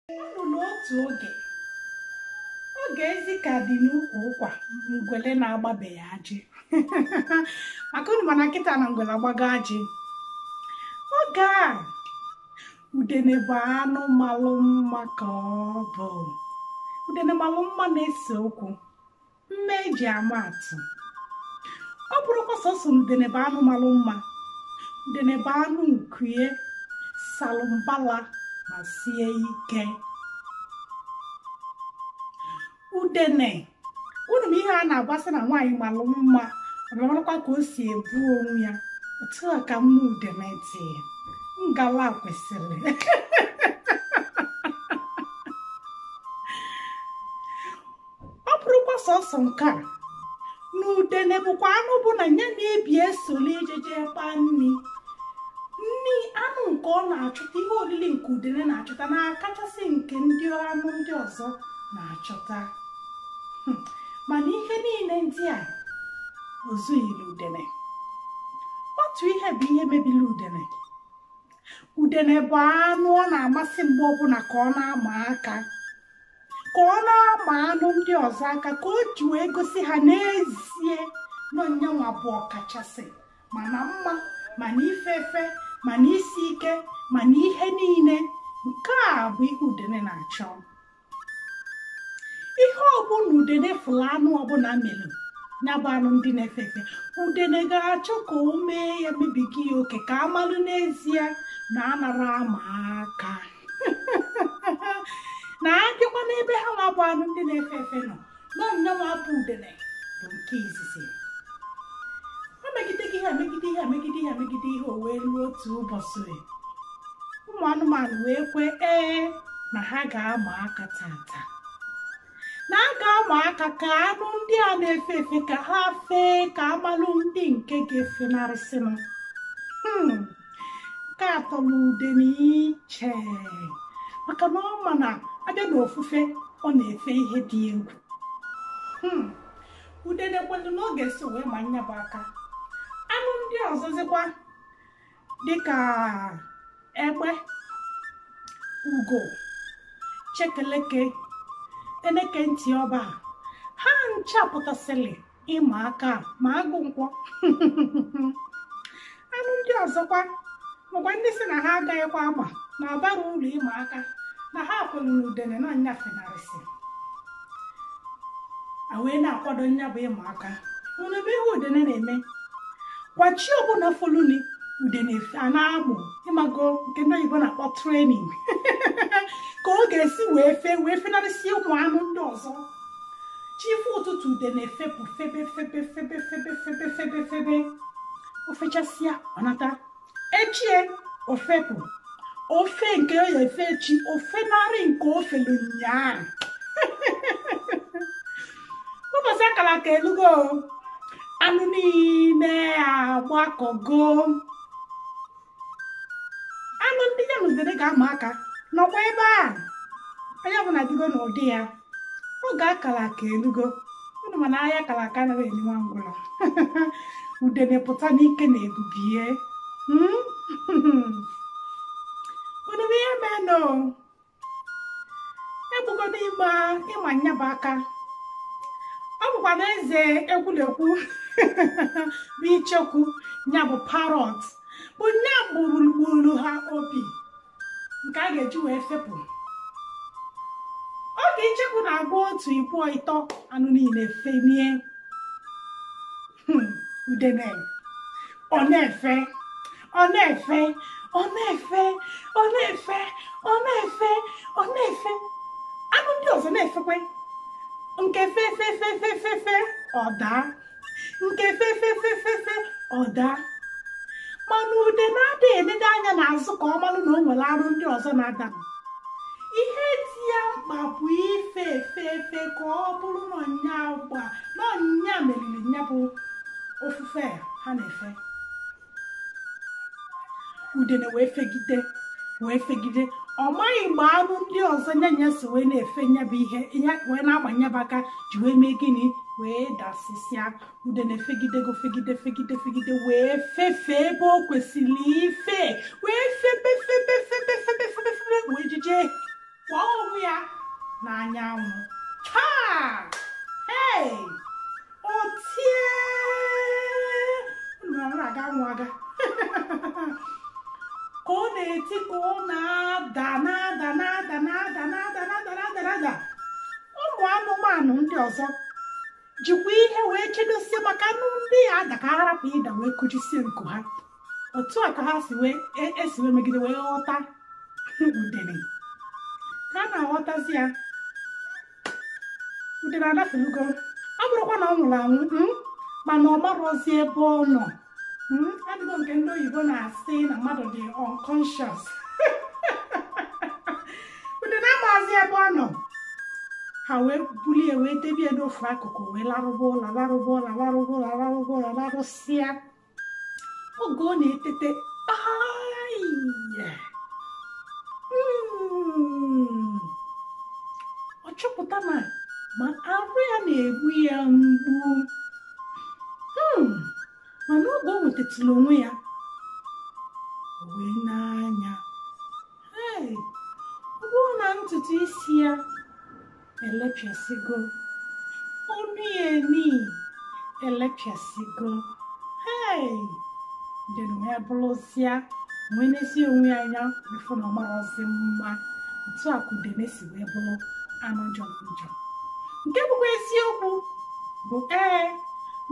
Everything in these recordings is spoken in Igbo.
Ọ nọ n'otu oge oge ezi ka dị n'ukwu ụkwa, ngwele na-agbabeghị ajị. Maka unu mana nkịta na ngwele agbago ajị. Oge a udene bụ anụ malụ mma ka ọ bụ. Udene malụ mma na-ese okwu, mma eji ama atụ. Ọ bụrụkwa sọsọ na udene bụ anụ malụ mma, udene bụ anụ nkuye salụmbala ma sie ike. Udene unu m ihe a na-agbasa na nwaanyị malụ mma, ọ bịamakwa ka o si ebu onwe ya. Otu a ka mma udene dị, ngala kwesịrị. Ọ bụrụkwa sọsọ nke a na udene bụkwa anụ bụ na ya na-ebi esoli ejeje kpaa nri. Nri anụ nke ọ na-achọta, ihe oriri nke udene na-achọta na-akachasị nke ndị anụ ndị ọzọ na-achọta. Mana ihe niile ndị a ozughịrị udene. Otu ihe bụ ihe mebiri udene. Udene bụ anụ ọ na-amasị mgbe ọbụla ka ọ na-ama aka, ka ọ na-ama anụ ndị ọzọ aka, ka o ji wee gosi ha n'ezie na onyenwa bụ ọkachasị, mana mma, mana ife efe, mana isi ike, mana ihe niile. Nke a bụ ihe udene na-achọ. Ihe ọbụla udene fụrụ anụ ọbụla melụ ya bụ anụ ndị na-efe efe, udene ga-achọ ka o mee ya mebiga ya oke, ka amalụ n'ezie na anara ama aka. Na abịakwa n'ebe ha nwa bụ anụ ndị na-efe efe nọ, na nyanwa bụ udene bụ nke izizi. O megide gị ihe, megide ihe, megide ihe, megide ihe, o wee ruo otu ụbọchị ụmụ anụmanụ wee kwee ee na ha ga-ama aka tata, na a ga-ama aka ka anụ ndị a na-efe efe ka ha fee, ka amalụ ndị nke ga-efenarịsịnụ. Nke atọla udene iche, maka na ọ ma na abịa n'ofufe ọ na-efe ihe dị egwu. Udene kwelu na ọ ga-eso wee ma nya bụ aka. Anụ ndị ọzọzikwa dịka egbe, ugo, chekeleke, eneke ntị ọba, ha ncha pụtasịrị ịma aka ma agụ nkwọ. Anụ ndị ọzọkwa makwa ndị sị na ha agaghịkwa ama na ọbara ụlọ ịma aka, na ha kwelu na udene na nya fenarịsị, a wee na-akwado nya bụ ịma aka. Unu bụ ihe udene na-eme kwa chi ọbụla foluni, udene a na-amụ ịmago nke ndị oyibo na-akpọ training, ka ọ ga-esi wee fee wee fenarịsị ụmụ anụ ndị ọzọ. Chi ife ụtụtụ udene efepụ febe febe febe febe febe febe febe, ofechasịa ọnata. Echie ofepụ ofe nke ya efe echi, ofenarị nke ofelu nyaa. Ụbọchị akara aka elugo, anụ niile agbakọgo. Anụ ndị ya na udene ga-ama aka nọkwa ebe a, onye ọbụla digo n'ụdị ya. Oge akara aka elugo, unu mana ahịa akara aka anaghị eri nwa ngwụlọ. Udene pụta n'ike na ebubie. Unu bụ ihe menụ egbugo n'ime ịma nyaba aka. Ọ bụkwa na eze ekwulekwu bụ ichekwu ya bụ parrot bụ nya gburugburu ha opi nke a ga-eji wee fepụ. Oge ichekwu na-agba otu ịbụọ ịtọ, anụ niile fenie. Udene ọ na-efe, ọ na-efe, ọ na-efe, ọ na-efe, ọ na-efe, ọ na-efe. Anụ ndị ọzọ na-efekwe, nke fe fe fe fe fe fe ọ daa, nke fe fe fe fe fe ọ daa. Mana udene adịghị enede anya n'azụ ka ọ malụ na o nwere anụ ndị ọzọ na-ada. Ihe dị ya mkpa bụ ife efe efe ka ọ bụrụ na nya gba na nya meriri nya bụ ofufe ha na-efe. Udene wee fegide wee fegide, ọ maghị mgbe anụ ndị ọzọ nyanya so wee na-efe nya bụ ihe ya wee na-agba nyaba aka ji wee mee gịnị, wee dasịsịa. Udene fegidego fegide fegide fegide wee fefee ebe o kwesịrị ife, wee febe febe febe febe febe febe wee jije. n'anyanwụ. Chaa! Hey! O tie! Unu na-aga anwụ aga. Ka ọ na-eti ka ọ na-ada na-ada na-ada na-ada na-ada na-ada na-ada na-ada. Ụmụ anụmanụ ndị ọzọ jikwa ihe wee chedosie maka anụ ndị ya ada ka ha rapụ ịda wee kụjisie nku ha. Otu a ka ha si wee esi wee megide wee ghọta udene. Ka a na-aghọtazi ya, udene adafelugo. Ọ bụrụkwa na ọ nwụrụ anwụ, mana ọ marọzi ebe ọ nọ. Adịgo nke ndị oyibo na-asị na mmadụ dị unconscious. Udene amaghịzi ebe ọ nọ. Ha wee bulie wee debie n'ofu akụkụ wee larụba ụla larụba ụla larụba ụla larụba ụla larụsịa. Oge ọ na-etete, ọ chọpụta na ma arụ ya na-egbu ya mgbu. Mana oge o nwetatụrụ onwe ya, o wee n'anya, ọ bụrụ na ntutu isi ya elepịasịgo, ọnụ ya eni elepịasịgo. Udene wee bụrụzịa wee na-esi onwe ya anya wee na ọ marọzi mma. Otu a ka udene si wee bụrụ anụ jọrọ njọ. Nke bụkwa eziokwu bụ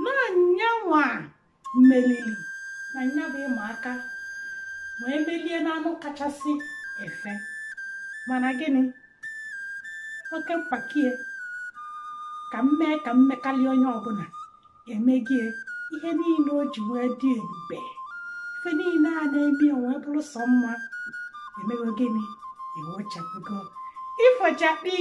na nyanwa melili na nya bụ ịma aka wee melie n'anụ kachasị efe. Mana gịnị? Oke mpakie ka mmee ka mmekali onye ọbụla emegie ihe niile o ji wee dị ebube. Ife niile a na-eme wee bụrụ sọ mma emego gịnị? Ewochapụgo. Ifochakpi.